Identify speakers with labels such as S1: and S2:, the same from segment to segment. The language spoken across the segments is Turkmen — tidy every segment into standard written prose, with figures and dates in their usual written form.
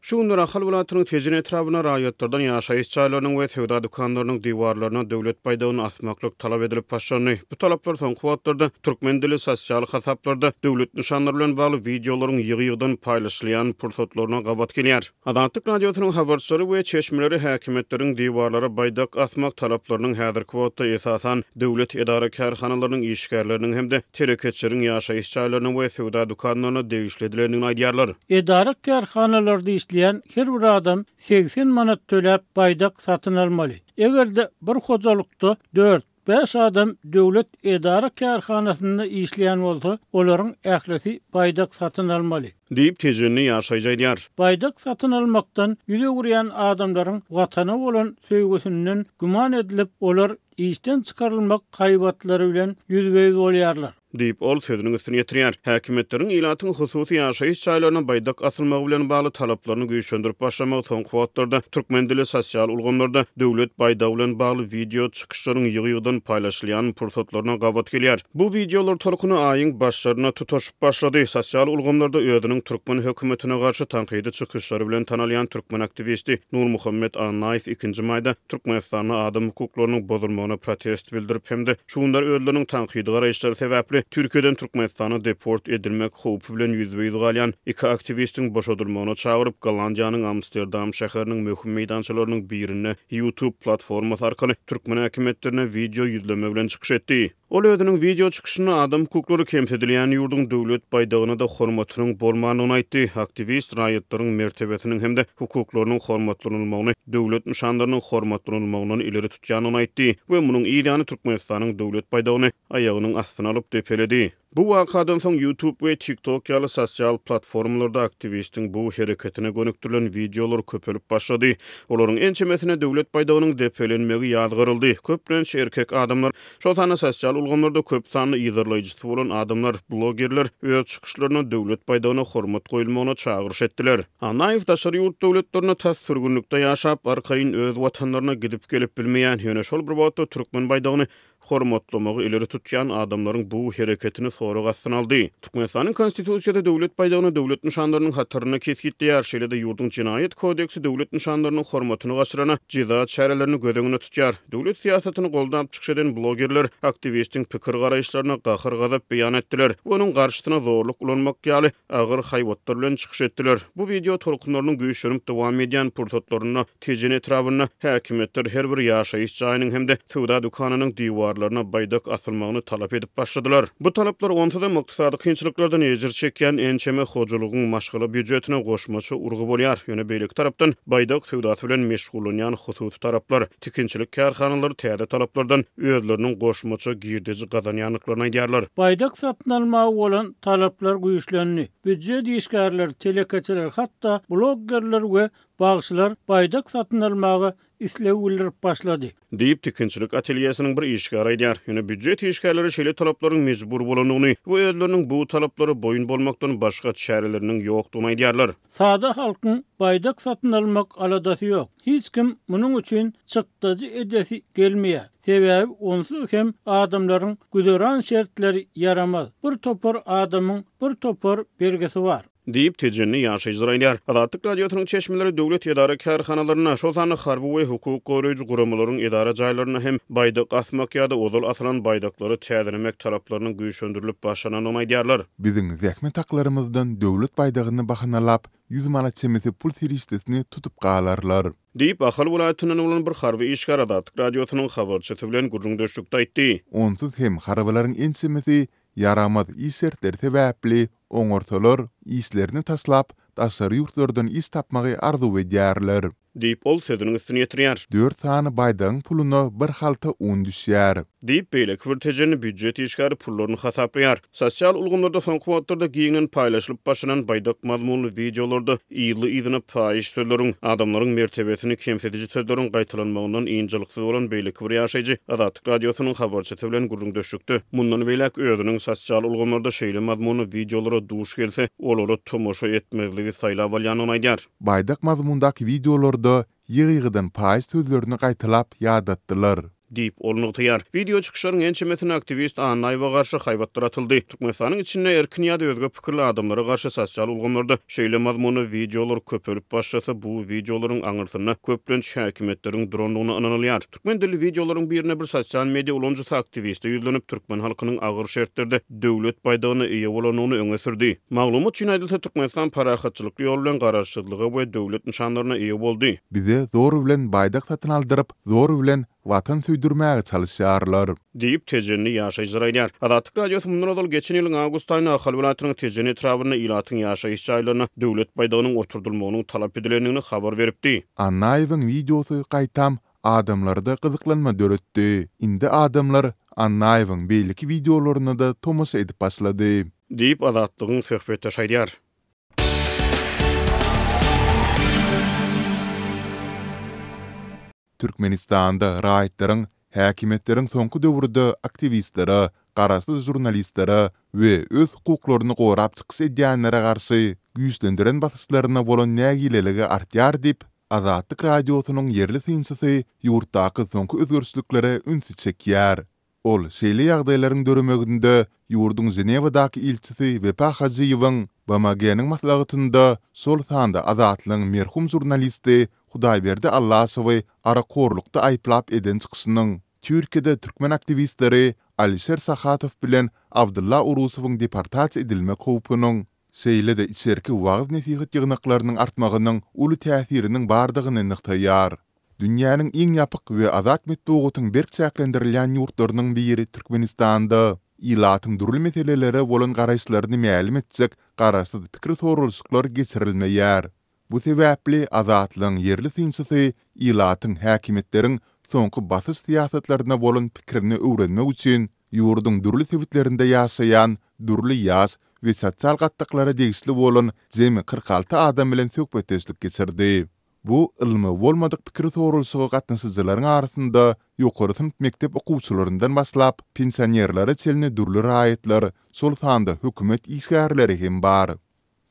S1: Şu günler Ahal welaýatynyň Tejen etrabynda raýatlardan ýaşaýyş jaýlarynyň we söwda dükanlarynyň diwarlaryna döwlet baýdagyny asmaklyk talap edilip başlandy. Bu talaplar soňky wagtlarda türkmen dili sosial hasaplarda döwlet nyşanlary bilen bagly wideolaryň ýygy-ýygydan paýlaşylýan pursatlaryna gabat gelýär. Azatlyk Radiosynyň habarçylary we çeşmeleri häkimiýetleriň diwarlara baýdak asmak talaplarynyň häzirki wagtda esasan döwlet edara-kärhanalarynyň işgärleriniň hem-de telekeçileriň ýaşaýyş jaýlaryna we söwda dükanlaryna degişli edilendigini aýdýarlar.
S2: Edara-kärhanalarda işleýän her bir adam 80 manat töläp baýdak satyn almaly. Eger-de bir hojalykda dört, bäş adam döwlet edara-kärhanasynda işleýän bolsa, olaryň ählisi baýdak satyn almaly.
S1: Diýip, tejenli ýaşaýjy aýdýar.
S2: Baýdak satyn almakdan ýüz öwürýän adamlaryň Watana bolan söýgüsinden güman edilip, olar işden çykarylmak haýbatlary bilen ýüzbe-ýüz bolýarlar.
S1: Diýip, ol sözüniň üstüni ýetirýär. Häkimiýetleriň ilatyň hususy ýaşaýyş jaýlaryna baýdak asylmagy bilen bagly talaplaryny güýçlendirip başlamagy soňky wagtlarda türkmen dili sosial ulgamlarda döwlet baýdagy bilen bagly wideo çykyşlaryň ýygy-ýygydan paýlaşylýan pursatlaryna gabat gelýär. Bu wideolar tolkuny aýyň başlarynda tutaşyp başlady. Sosial ulgamlarda özüniň türkmen hökümetine garşy tankydy çykyşlary bilen tanalýan türkmen aktiwisti Nurmuhammet Annaýew ikinji maýda Türkmenistanda adam hukuklarynyň bozulmagyna protest bildirip hem-de şu günler özleriniň tankydy garaýyşlary sebäpli Türkiýeden Türkmenistana deport edilmek howpy bilen ýüzbe-ýüz galýan iki aktiwistiň boşadylmagyna çagyryp, Gollandiýanyň Amsterdam şäheriniň möhüm meýdançalarynyň birinde YouTube platformasy arkaly türkmen häkimiýetlerine wideo ýüzleme bilen çykyş etdi. Ol özüniň wideo çykyşynda adam hukuklary kemsidilýän ýurduň döwlet baýdagyna-da hormatynyň bolmandygyny aýtdy. Aktiwist raýatlaryň mertebesiniň hem-de hukuklarynyň hormatlanylmagyny döwlet nyşanlarynyň hormatlanylmagyndan ileri tutýandygyny aýtdy we munuň yz ýany Türkmenistanyň döwlet baýdagyny aýagynyň astyna alyp depeledi. Bu wakadan soň YouTube we TikTok ýaly sosial platformalarda aktiwistiň bu hereketine gönükdirilen wideolar köpelip başlady. Olaryň ençemesine döwlet baýdagynyň depelenmegi ýazgaryldy. Köplenç erkek adamlar, şol sanda sosial ulgamlarda köp sanly yzarlaýjysy bolan adamlar, blogerler öz çykyşlarynda döwlet baýdagyna hormat goýulmagyna çagyryş etdiler. Annaýew daşary ýurt döwletlerinde tas sürgünlikde ýaşap, arkaýyn öz watanlaryna gidip-gelip bilmeýän, ýöne şol bir wagtda türkmen baýdagyny hormatlamagy ileri tutýan adamlaryň bu hereketini sorag astyna aldy. Türkmenistanyň Konstitusiýasy döwlet baýdagyny döwlet nyşanlarynyň hatarynda kesgitleýär, şeýle-de ýurduň Jenaýat kodeksi döwlet nyşanlarynyň hormatyny gaçyrana jeza çärelerini göz öňünde tutýar. Döwlet syýasatyny goldap çykyş eden blogerler aktiwistiň pikir-garaýyşlaryna gahar-gazap beýan etdiler we onuň garşysyna zorluk ulanmak ýaly agyr haýbatlar bilen çykyş etdiler. Bu wideo tolkunlarynyň güýçlenip dowam edýän pursatlarynda Tejen etrabynda häkimiýetler her bir ýaşaýyş jaýynyň hem-de söwda dükanynyň diwarlaryna baýdak asylmagyny talap edip başladylar. Bu talaplar onsuzam ykdysady kynçylyklardan ejir çekýän ençeme hojalygyň maşgala býujetine goşmaça urgy bolýar. Ýöne beýleki tarapdan baýdak söwdasy bilen meşgullanýan hususy taraplar, tikinçilik kärhanalary täze talaplardan özleriniň goşmaça girdeji gazanýandyklaryny aýdýarlar.
S2: Baýdak satyn almaga bolan talaplar güýçlendi. Býujet işgärleri, telekeçiler, hatda bloggerler we Bagşylar baýdak satyn almaga isleg bildirip başlady.
S1: Diýip, tikinçilik atelýesiniň bir işgäri aýdýar. Ýöne býujet işgärleri şeýle talaplaryň mejbur bolandygyny we özleriniň bu talaplara boýun bolmakdan başga çäreleriniň ýokdugyny aýdýarlar.
S2: Sada halkyň baýdak satyn almak aladasy ýok. Hiç kim munuň üçin çykdajy edesi gelmeýär. Sebäbi onsuz hem adamlaryň güzeran şertleri ýaramaz. Bir topar adamyň bir topar bergisi bar.
S1: Diýip, tejenli ýaşaýjylar aýdýar. Azatlyk Radiosynyň çeşmeleri döwlet edara-kärhanalarynda, şol sanda harby we hukuk goraýjy guramalaryň edara jaýlarynda hem baýdak asmak ýa-da ozal asylan baýdaklary täzelemek talaplarynyň güýçlendirilip başlanandygyny aýdýarlar.
S3: Biziň zähmet haklarymyzdan döwlet baýdagyny bahanalap, ýüz manat çemesi pul serişdesini tutup galarlar.
S1: Diýip, Ahal welaýatyndan bolan bir harby işgär Azatlyk Radiosynyň habarçysy bilen gürrüňdeşlikde aýtdy.
S3: Onsuz hem harbylaryň ençemesi ýaramaz iş şertleri sebäpli oňarsalar, işlerini taşlap, daşary ýurtlardan iş tapmagy arzuw edýärler.
S1: Diýip, ol sözüniň üstüni ýetirýär.
S3: Dört sany baýdagyň puluna bir halta un düşýär.
S1: Diýip, beýleki bir tejenli býujet işgäri pullaryny hasaplaýar. Sosial ulgamlarda soňky wagtlarda giňden paýlaşylyp başlanan baýdak mazmunly wideolarda yzly-yzyna paýyş sözleriň, adamlaryň mertebesini kemsidiji sözleriň gaýtalanmagyndan ynjalyksyz bolan beýleki bir ýaşaýjy Azatlyk Radiosynyň habarçysy bilen gürrüňdeşlikde mundan beýläk özüniň sosial ulgamlarda şeýle mazmunly wideolara duş gelse, olara tomaşa etmezligi saýlap alýandygyny aýdýar.
S3: Baýdak mazmundaky wideolarda ýygy-ýygydan paýyş sözlerini gaýtalap ýadatdylar.
S1: Diýip, ol nygtaýar. Wideo çykyşlaryň ençemesinde aktiwist Annaýewe garşy haýbatlar atyldy. Türkmenistanyň içinde erkin ýa-da özge pikirli adamlara garşy sosial ulgamlarda şeýle mazmunda wideolar köpelip başlasa, bu wideolaryň aňyrsynda köplenç häkimiýetleriň durandygyna ynanylýar. Türkmen dilli wideolaryň birinde bir sosial media ulanyjysy aktiwiste ýüzlenip, türkmen halkynyň agyr şertlerde döwlet baýdagyna eýe bolandygyny öňe sürdi. Maglumat üçin aýdylsa, Türkmenistan parahatçylykly ýol bilen garaşsyzlyga we döwlet nyşanlaryna eýe boldy.
S3: Bize zor bilen baýdak satyn aldyryp, zor bilen Watan söýdürmäge çalyşýarlar.
S1: Diýip, tejenli ýaşaýjylar aýdýar. Azatlyk Radiosy mundan ozal geçen ýylyň awgust aýynda Ahal welaýatynyň Tejen etrabynda ilatyň ýaşaýyş jaýlaryna döwlet baýdagynyň oturdylmagynyň talap edilendigini habar beripdi.
S3: Annaýewiň wideosy gaýtam adamlarda gyzyklanma döretdi. Indi adamlar Annaýewiň beýleki wideolaryna-da tomaşa edip başlady.
S1: Diýip, Azatlygyň söhbetdeşi aýdýar.
S3: Türkmenistanda raýatlaryň häkimiýetleriň soňky döwürde aktiwistlere, garaşsyz žurnalistlere we öz hukuklaryny gorap çykyş edýänlere garşy güýçlendiren basyşlaryna bolan nägileligi artýar diýip, Azatlyk Radiosynyň ýerli synçysy ýurtdaky soňky özgerişliklere ünsi çekýär. Ol şeýle ýagdaýlaryň döremeginde ýurduň Ženewadaky ilçisi Wepa Hajyýewiň BMG-niň maslahatynda, şol sanda Azatlygyň merhum žurnalisti Hudaýberdi Allaşowy arakhorlukda aýyplap eden çykyşynyň, Türkiýede türkmen aktiwistleri Alişer Sahatow bilen Abdylla Urusowyň deportasiýa edilmek howpunyň, şeýle-de içerki wagyz-nesihat ýygnaklarynyň artmagynyň uly täsiriniň bardygyny nygtaýar. Dünýäniň iň ýapyk we azat metbugatyň berk çäklendirilýän ýurtlarynyň biri Türkmenistanda ilatyň dürli meselelere bolan garaýyşlaryny mälim etjek garaşsyz pikir soralyşyklar geçirilmeýär. Bu sebäpli Azatlygyň ýerli synçysy ilatyň häkimiýetleriň soňky basyş syýasatlaryna bolan pikirini öwrenmek üçin ýurduň dürli sebitlerinde ýaşaýan dürli ýaş we sosial gatlaklara degişli bolan jemi 46 adam bilen söhbetdeşlik geçirdi. Bu ylmy bolmadyk pikir soralyşyga gatnaşyjylaryň arasynda ýokary synp mekdep okuwçylaryndan başlap, pensionerlere çenli dürli raýatlar, şol sanda hökümet işgärleri hem bar.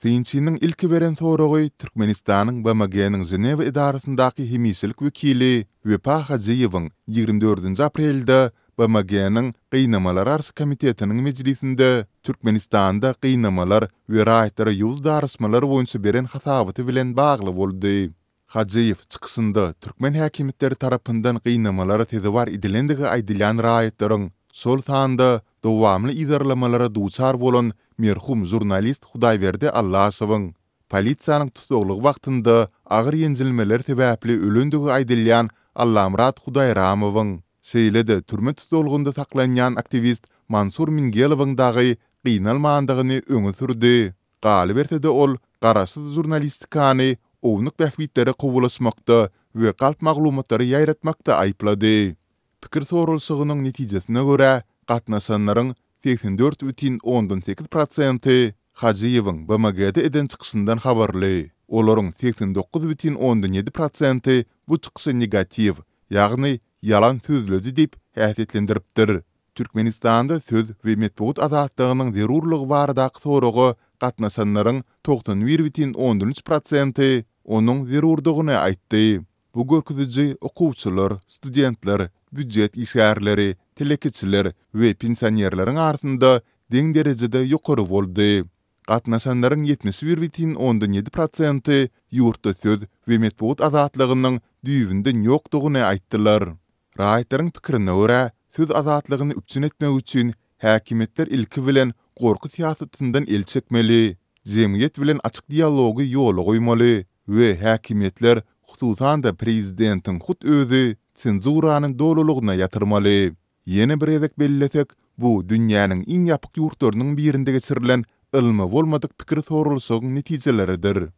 S3: Synçynyň ilki beren soragy Türkmenistanyň BMG-niň Ženewa edarasyndaky hemişelik wekili Wepa Hajyýewiň 24-nji aprelde BMG-niň Gynamalara garşy komitetiniň mejlisinde Türkmenistanda gynamalar we raýatlara ýowuz daraşmalar boýunça beren hasabaty bilen bagly boldy. Hajyýew çykyşynda türkmen häkimiýetleri tarapyndan gynamalara sezewar edilendigi aýdylýan raýatlaryň, şol sanda dowamly yzarlamalara duçar bolan merhum žurnalist Hudaýberdi Allaşowyň, Polisiýanyň tussaglygy wagtynda agyr ýenjilmeler sebäpli ölendigi aýdylýan Allamyrat Hudaýramowyň, şeýle-de türme tussaglygynda saklanýan aktiwist Mansur Mingelowyň dagy gynalmandygyny öňe sürdi. Galyberse-de ol garaşsyz žurnalistikany ownuk bähbitlere kowalaşmakda we galp maglumatlary ýaýratmakda aýyplady. Pikir soralyşygynyň netijesine görä, gatnaşanlaryň 84,8 prosenti Hajyýewiň BMG-de eden çykyşyndan habarly. Olaryň 89,7 prosenti bu çykyşy negatiw, ýagny ýalan sözledi diýip häsiýetlendiripdir. Türkmenistanda söz we metbugat azatlygynyň zerurlygy baradaky soraga gatnaşanlaryň 91,3 prosenti onuň zerurdygyny aýtdy. Bu görkeziji okuwçylar, studentler, býujet işgärleri, telekeçiler we pensionerleriň arasynda deň derejede ýokary boldy. Gatnaşanlaryň 71,7 prosenti ýurtda söz we metbugat azatlygynyň düýbünden ýokdugyny aýtdylar. Raýatlaryň pikirine görä, söz azatlygyny üpjün etmek üçin häkimiýetler ilki bilen gorky syýasatyndan el çekmeli, jemgyýet bilen açyk dialogy ýola goýmaly we häkimiýetler, hususan-da prezidentiň hut özi senzurany dolulygyna ýatyrmaly. Ýene bir gezek bellesek, bu dünýäniň iň ýapyk ýurtlarynyň birinde geçirilen ylmy bolmadyk pikir soralyşygyň netijeleridir.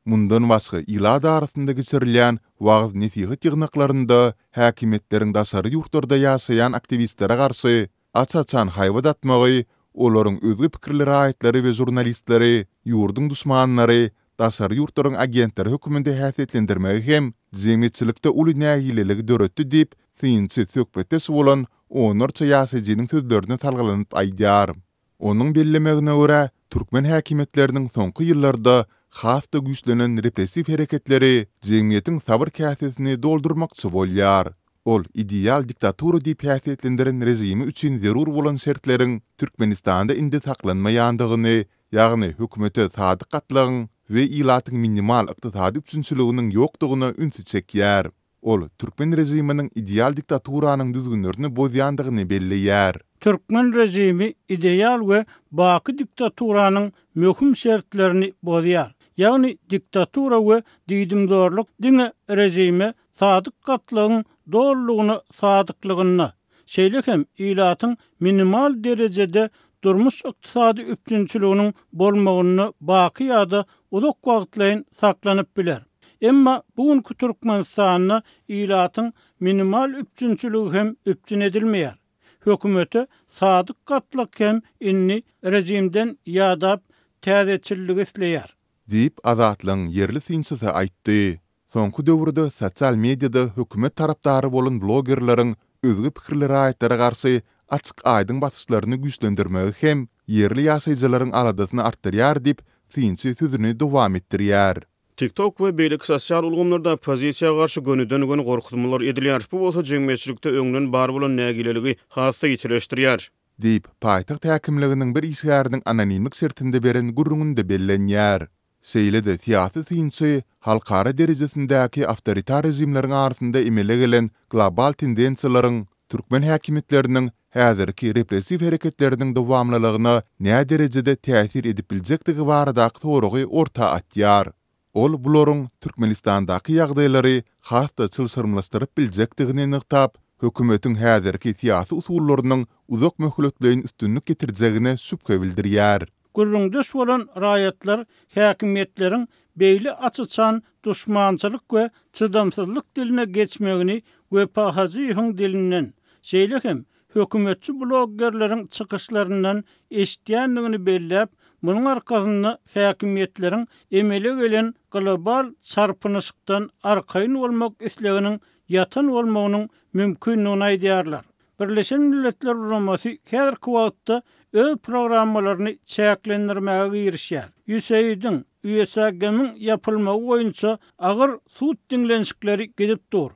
S3: Mundan başga ilat arasynda geçirilýän wagyz-nesihat ýygnaklarynda häkimiýetleriň daşary ýurtlarda ýaşaýan aktiwistlere garşy aç-açan haýbat atmagy, olaryň özge pikirli raýatlary we žurnalistleri ýurduň duşmanlary, daşary ýurtlaryň agentleri hökmünde häsiýetlendirmegi hem jemgyýetçilikde uly nägileligi döretdi diýip, synçy söhbetdeş bolan onlarça ýaşaýjynyň sözlerine salgylanyp aýdýar. Onuň bellemegine görä, türkmen häkimiýetleriniň soňky ýyllarda has-da güýçlenen repressiw hereketleri jemgyýetiň sabyr käsesini doldurmakçy bolýar. Ol ideal diktatura diýip häsiýetlendiren režimi üçin zerur bolan şertleriň Türkmenistanda indi saklanmaýandygyny, ýagny hökümete sadyk gatlagyň we ilatyň minimal ykdysady üpjünçiliginiň ýokdugyna ünsi çekýär. Ol türkmen režiminiň ideal diktaturanyň düzgünlerini bozýandygyny belleýär.
S2: Türkmen režimi ideal we baky diktaturanyň möhüm şertlerini bozýar. Ýagny diktatura we diýdimzorluk diňe režime sadyk gatlagyň dolulygyna sadyklygynda, şeýle hem ilatyň minimal derejede durmuş-ykdysady üpjünçiliginiň bolmagynda baky ýa-da uzak wagtlaýyn saklanyp biler. Emma bu günki Türkmenistanda ilatyň minimal üpjünçiligi hem üpjün edilmeýär. Hökümete sadyk gatlak hem indi režimden ýadap, täzeçilligi isleýär.
S3: Diýip, Azatlygyň ýerli synçysy aýtdy. Soňky döwürde sosial mediada hökümet tarapdary bolan blogerleriň özge pikirli raýatlara garşy açyk-aýdyň basyşlaryny güýçlendirmegi hem ýerli ýaşaýjylaryň aladasyny artdyrýar diýip, synçy sözüni dowam etdirýär.
S1: TikTok we beýleki sosial ulgamlarda oppozisiýa garşy gönüden-göni gorkuzmalar edilýär. Bu bolsa jemgyýetçilikde öňden bar bolan nägileligi has-da ýitileşdirýär.
S3: Diýip, paýtagt häkimliginiň bir işgäriniň anonimlik şertinde beren gürrüňinde bellenýär. Şeýle-de syýasy synçy halkara derejesindäki awtoritar režimleriň arasynda emele gelen global tendensiýalaryň türkmen häkimiýetleriniň häzirki repressiw hereketleriniň dowamlylygyna näderejede täsir edip biljekdigi baradaky soragy orta atýar. Ol bularyň Türkmenistandaky ýagdaýlary has-da çylşyrymlaşdyryp biljekdigini nygtap, hökümetiň häzirki syýasy usullarynyň uzak möhletleýin üstünlik getirjegine şübhe bildirýär.
S2: Gürrüňdeş bolan raýatlar häkimiýetleriň beýle aç-açan duşmançylyk we çydamsyzlyk diline geçmegini Wepa Hajyýewiň dilinden, şeýle hem hökümetçi bloggerleriň çykyşlaryndan eşidýändigini belläp, munuň arkasynda häkimiýetleriň emele gelen global çarpynyşykdan arkaýyn bolmak isleginiň ýatan bolmagynyň mümkindigini aýdýarlar. Birleşen Milletler Guramasy häzirki wagtda öz programmalaryny çäklendirmäge girişýär. USAID-iň, USAGM-iň ýapylmagy boýunça agyr sud diňlenişikleri gidip dur.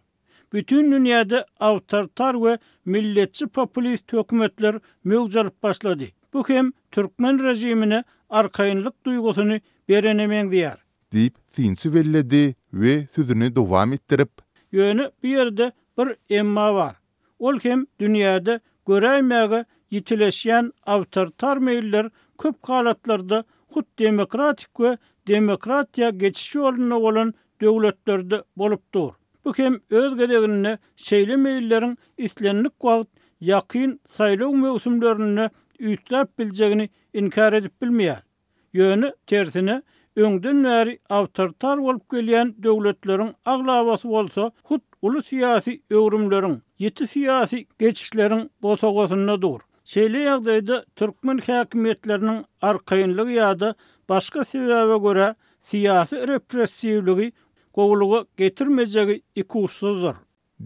S2: Bütin dünýäde awtoritar we milletçi populist hökümetler möwç alyp başlady. Bu hem türkmen režimine arkaýynlyk duýgusyny berene meňzeýär.
S3: Diýip, synçy belledi we sözüni dowam etdirip.
S2: Ýöne bu ýerde bir emma bar. Ol hem dünýäde göräýmäge ýitileşýän awtoritar meýiller köp halatlarda hut demokratik we demokratiýa geçiş ýolunda bolan döwletlerde bolup dur. Bu hem öz gezeginde şeýle meýilleriň islendik wagt ýakyn saýlaw möwsümlerinde üýtgäp biljegini inkär edip bilmeýär. Ýöne, tersine, öňden bäri awtoritar bolup gelýän döwletleriň aglabasy bolsa hut uly syýasy öwrümleriň, ýiti syýasy geçişleriň bosagasynda dur. Şeýle ýagdaýda türkmen häkimiýetleriniň arkaýynlygy ýa-da başga sebäbe görä syýasy repressiwligi gowulyga getirmejegi ikuçsuzdyr.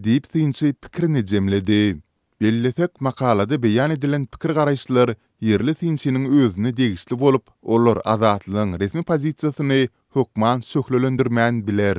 S3: Diýip synçy pikirini jemledi. Bellesek, makalada beýan edilen pikir-garaýyşlar ýerli synçynyň özüne degişli bolup, olar Azatlygyň resmi pozisiýasyny hökman şöhlelendirmän biler.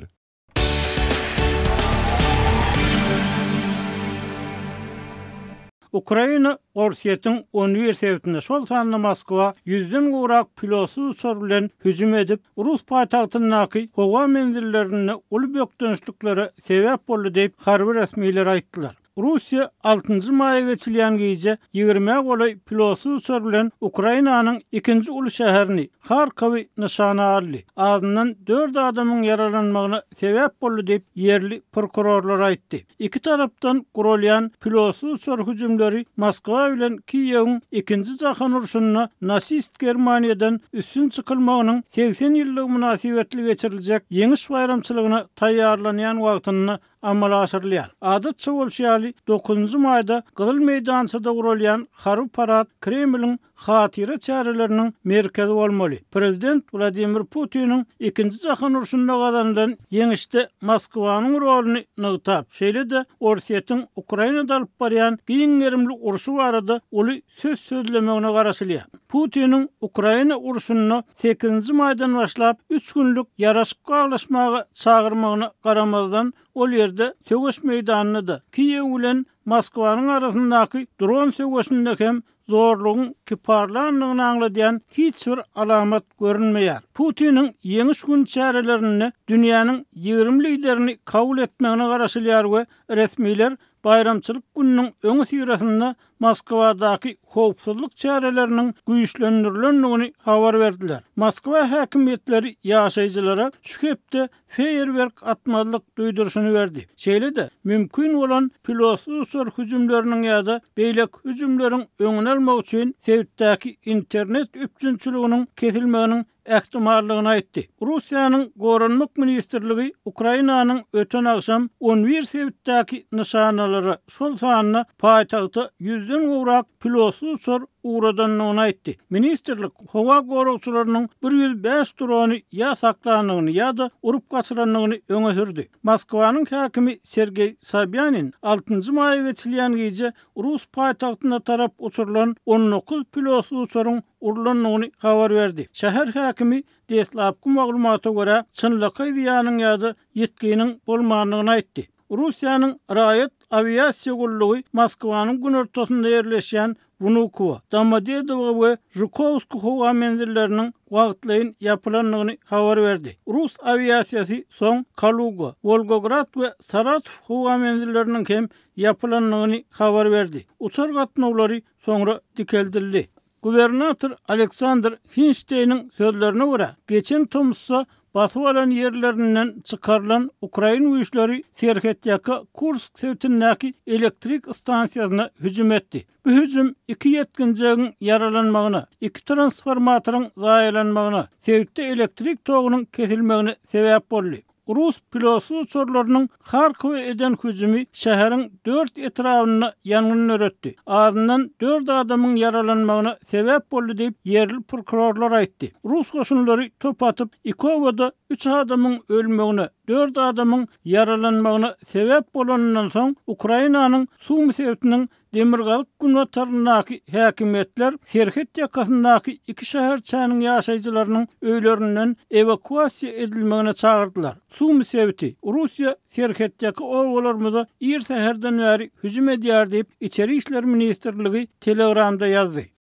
S2: Ukraina Orsýetiň on bir sebitinde, şol sanda Moskwa ýüzden gowrak pilotsyz uçar bilen hüjüm edip, rus paýtagtyndaky howa menzillerinde uly bökdençliklere sebäp boldy diýip, harby resmiler aýtdylar. Russiýa altynjy maýa geçilýän gije ýigrimä golaý pilotsyz uçar bilen Ukrainanyň ikinji uly şäherini, Harkowy nyşana aldy. Azyndan dört adamyň ýaralanmagyna sebäp boldy diýip, ýerli prokurorlar aýtdy. Iki tarapdan guralýan pilotsyz uçar hüjümleri Moskwa bilen Kiýewiň Ikinji jahan urşunda nasist Germaniýadan üstün çykylmagynyň 80 ýyllygy mynasybetli geçiriljek Ýeňiş baýramçylygyna taýýarlanýan wagtynda amala aşyrylýar. Adatça bolşy ýaly, dokuzynjy maýda Gyzyl meýdançada guralýan harby parad Kremliň hatyra çäreleriniň merkezi bolmaly. Prezident Wladimir Putiniň Ikinji jahan urşunda gazanylan ýeňişde Moskwanyň roluny nygtap, şeýle-de Orsýetiň Ukrainada alyp barýan giň gerimli urşy barada uly söz sözlemegine garaşylýar. Putiniň Ukraina urşunda sekizinji maýdan başlap üç günlük ýaraşyk baglaşmaga çagyrmagyna garamazdan, ol ýerde söweş meýdanynda-da, Kiýew bilen Moskwanyň arasyndaky dron söweşinde hem zorlugyň kiparlandygyny aňladýan hiç bir alamat görünmeýär. Putiniň Ýeňiş güni çärelerinde dünýäniň 20 liderini kabul etmegine garaşylýar we resmiler baýramçylyk gününiň öňüsyrasynda Moskwadaky howpsuzlyk çäreleriniň güýçlendirilendigini habar berdiler. Moskwa häkimiýetleri ýaşaýjylara şu hepde feýerwerk atmazlyk duýduryşyny berdi. Şeýle-de, mümkin bolan pilotsyz uçar hüjümleriniň ýa-da beýleki hüjümleriň öňüni almak üçin sebitdäki internet üpjünçiliginiň kesilmeginiň ähtimallygyny aýtdy. Russiýanyň Goranmak ministrligi Ukrainanyň öten agşam 11 sebitdäki nyşanalara, şol sanda paýtagta ýüzden gowrak pilotsyz uçar ugradandygyny aýtdy. Ministrlik howa goragçylarynyň 105 drony ýa saklandygyny ýa-da urup gaçyrandygyny öňe sürdi. Moskwanyň häkimi Sergeý Sobýanin altynjy maýa geçilýän gije rus paýtagtyna tarap uçurylan 19 pilotsyz uçaryň urlandygyny habar berdi. Şäher häkimi deslapky maglumata görä, çynlakaý zyýanyň ýa-da ýitginiň bolmandygyny aýtdy. Russiýanyň raýat awiasiýa gullugy Moskwanyň günortasynda ýerleşýän Wnukowo, Domodedowo we Žukowskiý howa menzilleriniň wagtlaýyn ýapylandygyny habar berdi. Rus awiasiýasy soň Kaluga, Wolgograd we Saratow howa menzilleriniň hem ýapylandygyny habar berdi. Uçar gatnawlary soňra dikeldildi. Gubernator Aleksandr Hinşteýniň sözlerine görä, geçen tomusda basyp alan ýerlerinden çykarylan ukrain güýçleri serhetýaka Kursk sebitindäki elektrik stansiýasyna hüjüm etdi. Bu hüjüm iki ýetginjegiň ýaralanmagyna, iki transformatoryň zaýalanmagyna, sebitde elektrik togunyň kesilmegine sebäp boldy. Rus pilotsyz uçarlarynyň Harkowa eden hüjümi şäheriň dört etrabynda ýangyn döretdi, azyndan dört adamyň ýaralanmagyna sebäp boldy diýip, ýerli prokurorlar aýtdy. Rus goşunlary top atyp, iki obada üç adamyň ölmegine, dört adamyň ýaralanmagyna sebäp bolanyndan soň, Ukrainanyň Sumy sebitiniň Demirgazyk-günbataryndaky häkimiýetler serhet ýakasyndaky iki şäherçäniň ýaşaýjylarynyň öýlerinden ewakuasiýa edilmegine çagyrdylar. Sumy sebiti, Russiýa serhetdäki obalarymyza ir säherden bäri hüjüm edýär diýip, Içeri işler ministrligi Telegramda ýazdy.